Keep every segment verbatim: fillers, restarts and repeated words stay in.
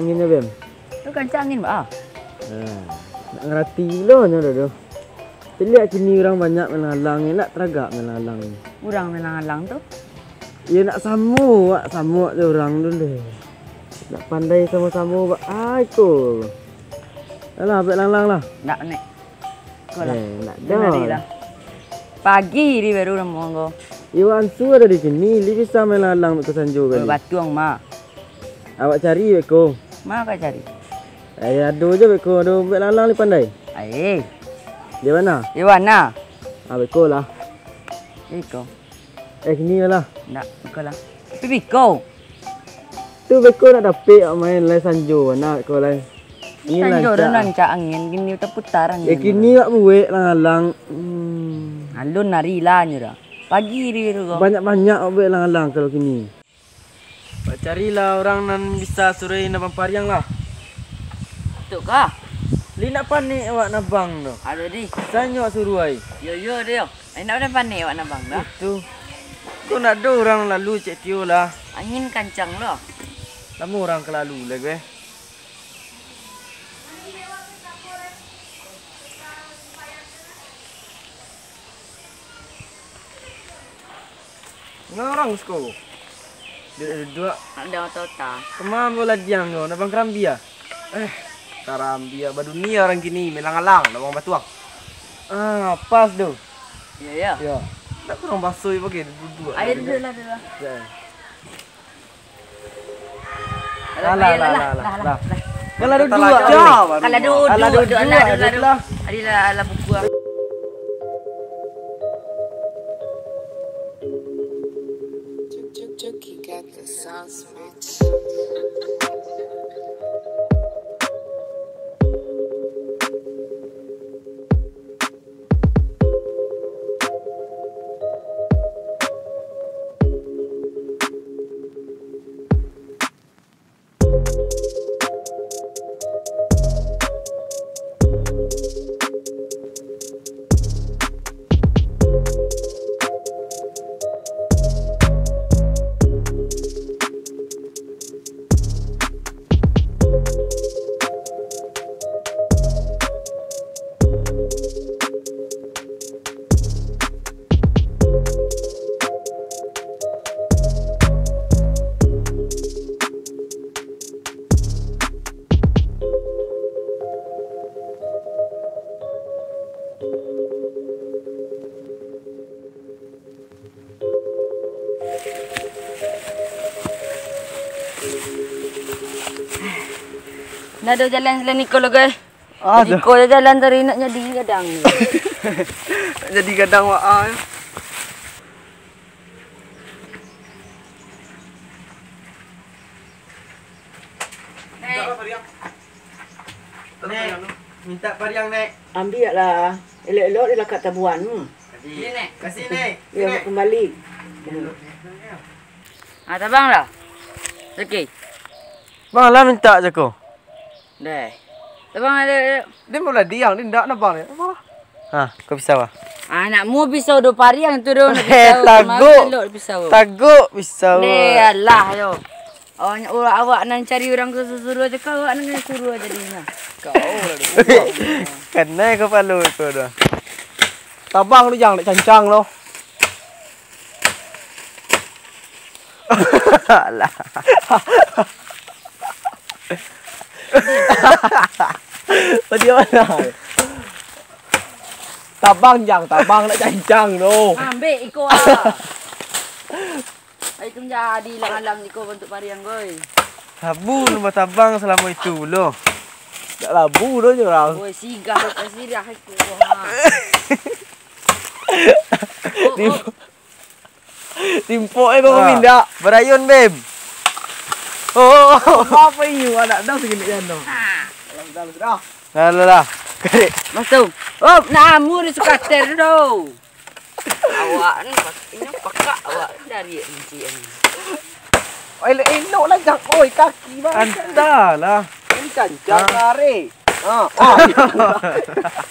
Anginnyo, Bem. Tu kancang angin, Bah. Nah, nak ngarati pulo nyo dah tu. Taliak kini urang banyak main lalang, nak taragak main lalang. Urang main lalang tu? Iyo nak samo, wak samo jo urang tu deh. Nak pandai samo-samo, bak ai ko. Alah, bek lalang lah. Nak, Nek. Ko lah. Eh, nak Jan dah. Ari lah. Pagi di baru namo ko. Iyo, Ansu ado di kini, li bisa main lalang beko sanjo kali. Batuang, Ma. Awak cari beko. Ma ka cari? Eh, ado jo beko, ado bek lalang li pandai. Ai. Di mana? Di mana? Ah, beko lah. Beko. Eh, kini lah. Ndak, beko lah. Tapi beko. Tu beko nak dapek awak main lai sanjo, nak beko lai. Ini sanjo lancak. Dah lancak angin, kini taputar angin. Eh, kini awak buek lalang-lalang. Hmm. Alun ari lah nyo dah. Pagi di tu ko. Banyak-banyak awak buek lalang-lalang kalau kini. Bacarilah urang nan bisa suruah nabang pariang lah. Tu kah? Li nak panek awak nabang tu. Ado di. Sanyo awak suruah ai. Yo, yo, ado yo. Ai, nak panek awak nabang dah. Itu. Ko nak ado urang lalu cek Tio lah. Angin kancang lo. Lamo urang ka lalu lai ko. Indak urang siko. Duduak-duduak. Nak dang otak-otak. Kama ambo ladiang ko, nabang karambia? Eh, karambia badunia urang kini, main lalang-lalang, nabang batuang. Ah, pas tu. Iyo, iyo. Iyo. Ndak kurang baso pakai duduak. Ayo, duduaklah, duduaklah. Ya. Alah, alah, alah, alah, alah. Alah, duduak, alah, duduak, alah, duduak, alah, duduak, alah, alah, buku, ah. Ndak ado jalan salain iko lai, guys. Ah, jadi dah. Iko se jalan tadi nak jadi gadang. Nak jadi gadang, wak, ah. Nek. Nek, mintak pariang, Nek. Ambiaklah. Elok-elok di lakak tabuan. Ni, Nek. Kasih, Nek. Iyo, Nek. Kembali. Ah, tabang lah. Okey. Bang lah mintak je ko. Deh. Tabang ada. Dia mula diang, dia ndak nabang dia. Apa? Ha, ko pisau ah. Ah, nak mu pisau do pariang tu do, nak pisau. Eh, taguk. Makan lok pisau. Taguk pisau. Deh, alah yo. Awak, awak nan cari urang ka suruah je, kau awak nan suruah jadi nah. Kau lah dulu. Kanai kapalo iko dah. Tabang tu, Jang, nak cancang tu. Alah. Tadi mana? Tabang, Jang, tabang nak cancang tu. Ambek iko ah. Ai, tu manjadi alang-alang iko bantuak pariang, goi. Labu nan batabang salamo itu pulo. Dak labu doh je urang. Oi, sigah, sigah iko, ha. Tim-, timpok eh, kau mindak. Barayun, Beb. Oh. Apa inyo, anak dah segini kan tu. Ha. Dalam, dalam, dah. Alah lah. Karek. Mas tu. Oh, nak amur sukater tu. Awak ni, pak-, inyo pakak awak dari kunci ni. Elok-elok lah, Jang. Oi, kaki bang. Antahlah. Ini kancang lari. Ha.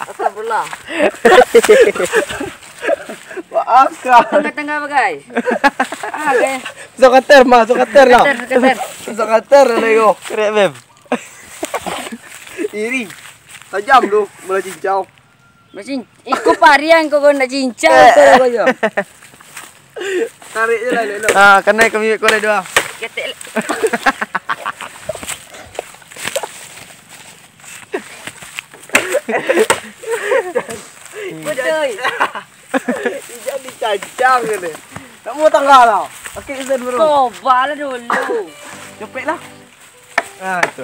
Astagfirullah. Wah, akal. Tengah-tengah bagai. Ah, bagai. Sokater mah, sokater lah. Sokater, sokater. Sokater lah, Lego. Kerek, Beb. Iri. Tajam tu, bola cincau. Macam iko pariang ko, ko nak cincau ko, ko jo. Tarik je lah, elok-elok. Ah, kanai kami ko lah dua. Ketek. Betul. Ijak dicancang kan dia. Tak mau tangga lah. Pakai izin dulu. Coba lah dulu. Cepek lah. Ah, tu.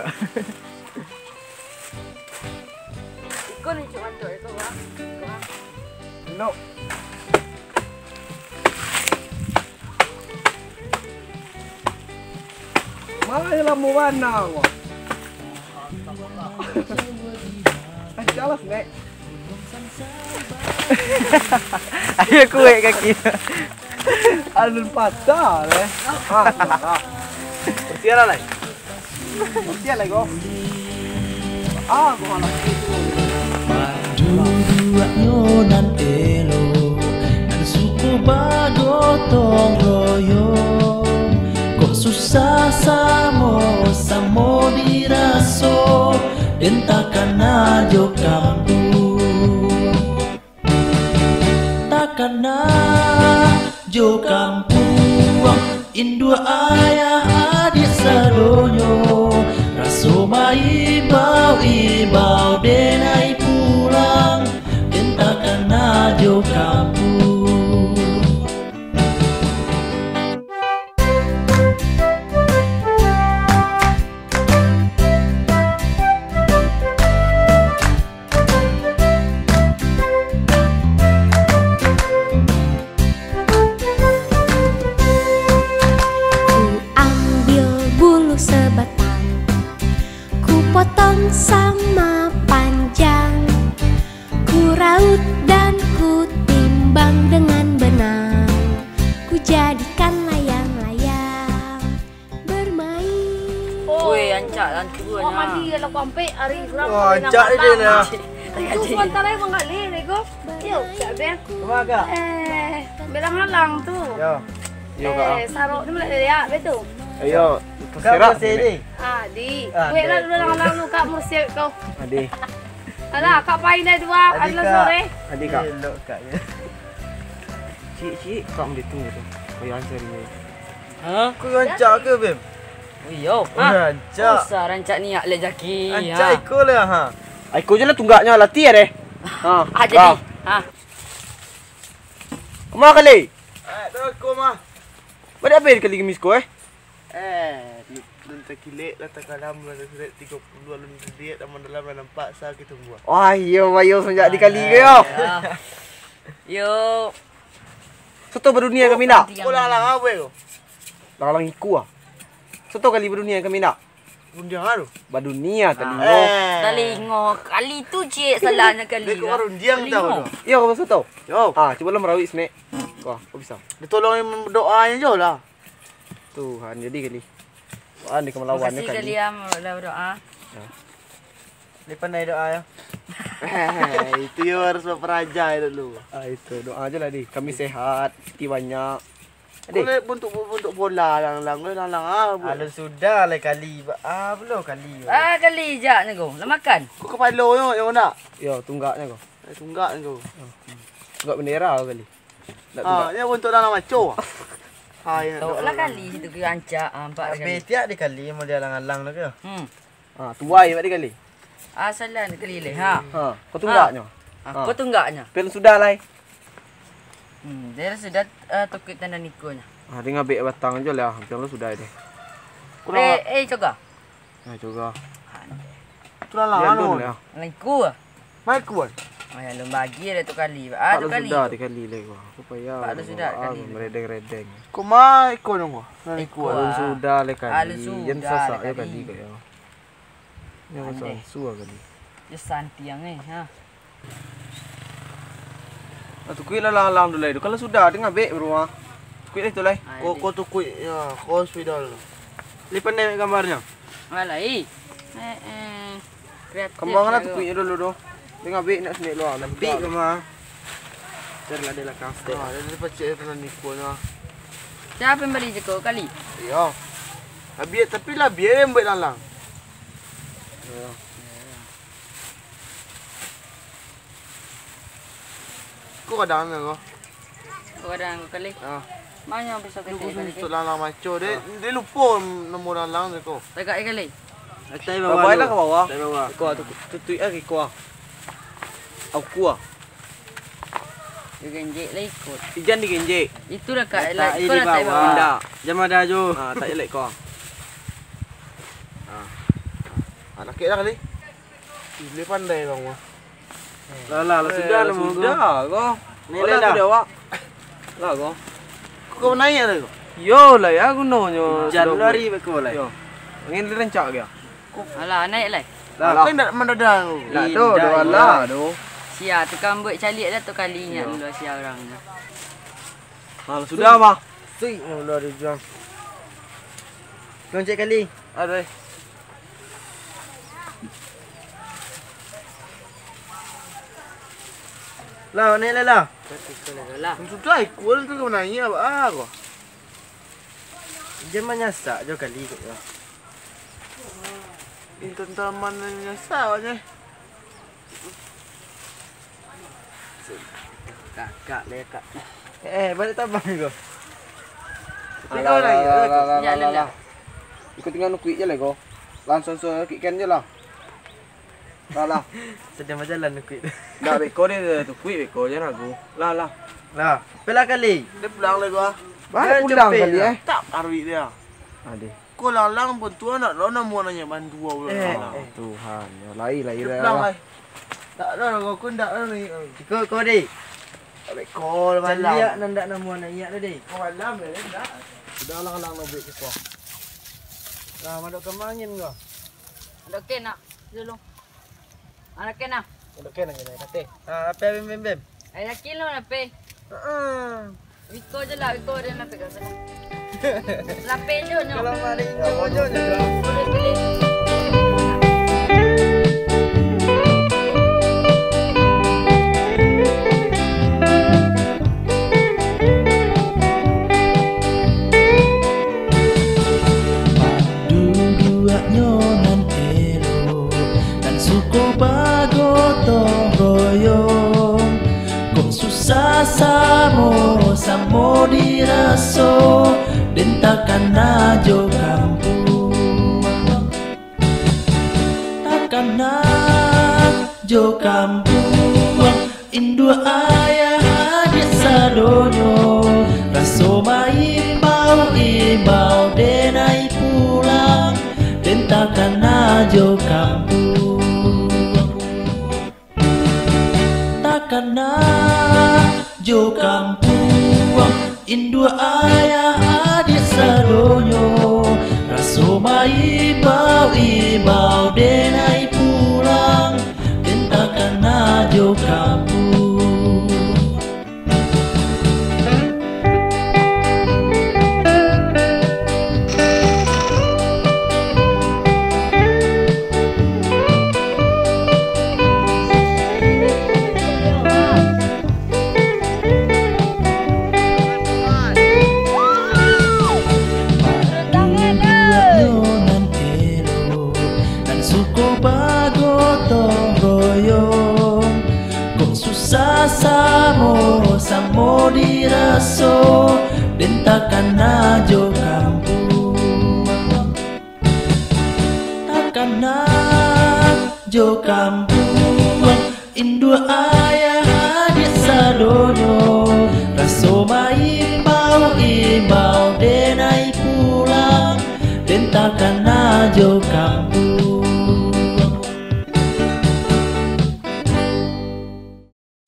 Iko ni cuk mantuk iko, Bang. Iko, Bang. Elok. Malah lamo bana ko. Ancak lah, Snack. Ayo kuek kaki. Alun patah, leh. Ah, ah. Bersiah lah, lai. Bersiah, lai, ko. Ah, ko malah. Duduaknyo nan elok, nan suko bagotong royong. Kok susah samo-samo diraso, den takana jo kampuang. Takana jo kampuang, induak ayah adiak sadonyo, raso maimbau-imbau denai pulang, den takana jo kampuang. Ku ambil bulu sebatang, ku potong sama panjang, ku raut dan ku timbang dengan benang, ku jadikan layang-layang. Bermain. Oi, ancak lah tu. Wah, mandi kalau kampek hari kurang. Wah, ancak dia lah. Tu sebentar lagi manggaleh lego. Yo, cak ben. Kemana, Kak? Eh, belang-alang tu. Yo. Yo, Kak. Eh, sarok ni mulai dia, betul. Ayo, terserah sini. Ah, di. Wek lah dulu lang-lang lu, Kak, mursiap kau. Adi. Alah, Kak, pai lah dua, adi, adalah Kak. Sore. Adi, Kak. Elok, Kak, ya. Cik, cik, Kak, mandi tu, tu. Kau yang cari ni. Hah? Kau rancak ke, Bim? Oh, iyo. Oh, ha? Rancak. Usah rancak niak lek jaki. Rancak ha. Iko lah, ha. Iko je lah tunggaknyo, latih ya deh. Ha. Ah, jadi. Ha. Kemana kali? Eh, tu aku mah. Balik apa kali kemis ko, eh? Eh, di, alun takilek lah, takalam lah, tasilek tigo puluh, alun diliek, dalam-dalam lah nampak, sa kita buah. Wah, iyo, bayo, sanjak dikali ke, yo? Iyo. Soto badunia kami nak. Kau lang-lang apa ko? Lang-lang iku ah. Soto kali badunia kami nak. Rundiang aru. Badunia talingo. Eh. Talingo. Kali tu cik, salahnyo kali. Dek lah. Rundiang tahu tu. Iyo, kau soto. Yo. Ah, cuba lah marawik snack. Wah, kau bisa. Ditolong doa je lah. Tuhan, jadi kali. Wah, di kemalawan kali. Makasih kali ya, lah berdoa. Ya. Dia pandai doa ya. Itu yo harus berperaja dulu. Ah, itu doa aja lah di. Kami sehat, rezeki banyak. Adik. Kau lihat bentuk-bentuk bola lang-lang, kau lang-lang ah. Alah sudah lah kali. Ah, belum kali. Ah, kali jak ni kau. Nak makan? Kau kepala yo, yo nak? Yo, tunggaknya kau. Eh, tunggak ni kau. Tunggak bendera kau kali. Nak ah, tunggak. Dia bentuk dalam maco. Ha, ya. Tau lah kali situ kau ancak, ah, empat kali. Tapi tiap dikali mau dia alang-alang tu ke? Hmm. Ah, tuai buat dikali. Ah, salah nak kali leh, ha. Ha, kau tunggaknyo. Ah, kau tunggaknyo. Pian sudah lai. Hmm, dia sudah, eh, tukik tanda nikonyo. Ah, dia ngabek batang je lah, pian lu sudah deh. Eh, eh, coga. Ah, coga. Itulah lah, anu. Lah iku ah. Mai kuan. Mai alun bagi dah tu kali. Ah, tu kali. Sudah dikali leh gua. Aku payah. Tak ada sudah kali. Meredeng-redeng. Kau mai kuan dong gua. Alun sudah leh kali. Alun sudah leh kali. Jan sasak je kali kau yo. Yang sansu kali. Dia santiang eh, ha. Ah, tukuik lah lang-lang dulu lai tu. Kalau sudah, tengah bek rumah. Tukuik lah itu lai. Kau, kau tukuik, ya, kau spidol. Lipat naik gambarnya. Alah, eh. Eh, eh. Kreatif. Kembang lah tukuiknya dulu tu. Tengah bek nak sendiri luar. Bek kemah. Biarlah dia lah kang step. Ah, dia pacik dia pernah nipu lah. Siapa yang beli je kau kali? Iya. Habis, tapi lah biar yang buat lalang. Iya. Kadang ko. Kadang ko kali. Ah. Banyak bisa Lu kita khusus kali. Untuk lalang maco. Dia, dia lupa nama lalang dia ko. Tagak kali. Atai bawah. Bawa lah ke bawah. Atai bawah. Ko tu, tutuik lagi ko. Aku ah. Digenjek lah ikut. Ijan digenjek. Itulah kak. Letak lah, di bawah. Indak. Jam ada jo. Ah, tak elok ko. Ah. Ah, nak kek dah kali. Boleh pandai bang mah. Lah, lah, lah, sudah lah, sudah ko. Ni lah, lah, sudah awak. Lah ko. Kau naik lah ko. Yo lah ya gunonyo. Jan lari beko lah. Yo. Angin rancak dia. Alah, naik lah. Lah, kau nak mendadak tu. Lah tu, indak, doa lah tu. Sia tu kan buat caliak dah tu kali ingat dulu sia orang tu. Lah, sudah mah. Sui mula di jang. Loncek kali. Aduh. Lah, naik lah lah. Sudah ikut tu kau naik apa ah kau? Dia manyasak jo kali kau. Intan taman manyasak aja. Kakak le kak. Eh, balik tabang ko. Alah, alah, alah, alah, alah, alah. Ikut tinggal nukuik je lah ko. Langsung so kick kan je lah. Lah, lah. Sedang bajalan nukuik tu. Ndak beko dia tu kuik beko je lagu. Lah, lah. Lah, pelah kali. Dia pulang lah gua. Balik pulang kali eh. Tak aruik dia. Adeh. Ko lalang pun tu anak lo namo nanya bantu Allah. Eh, eh. Tuhan, ya lai lai. Dia pulang lah. Tak ada lah kau ndak ada ni. Iko ko deh. Abek ko malam. Caliak nan ndak namo anak iyak tu deh. Ko malam ya ndak. Sudah lalang lo buat kita. Lah madok kemangin ko. Madok ke nak dulu. Anak kena. Udah kena je naik kate. Ah, apa bim bim bim? Ai yakin lo nape? Heeh. Wiko je lah, wiko dia nape kau sana. Lape je nyo. Kalau mari nyo nyo nyo. Boleh pilih. Duduaknyo nan elok, nan suko bagotong royong. Kok susah samo-samo diraso, den takana jo kampuang. Takana jo kampuang, induak ayah adiak sadonyo, raso maimbau-imbau denai pulang, den takana jo kampuang. Takana jo kampuang, induak ayah adiak sadonyo, raso maimbau-imbau denai pulang, den takana jo kampuang. Nan suko bagotong royong, kok susah samo-samo diraso, den takana jo kampuang. Takana jo kampuang, induak ayah adiak sadonyo, raso maimbau-imbau denai pulang, den takana jo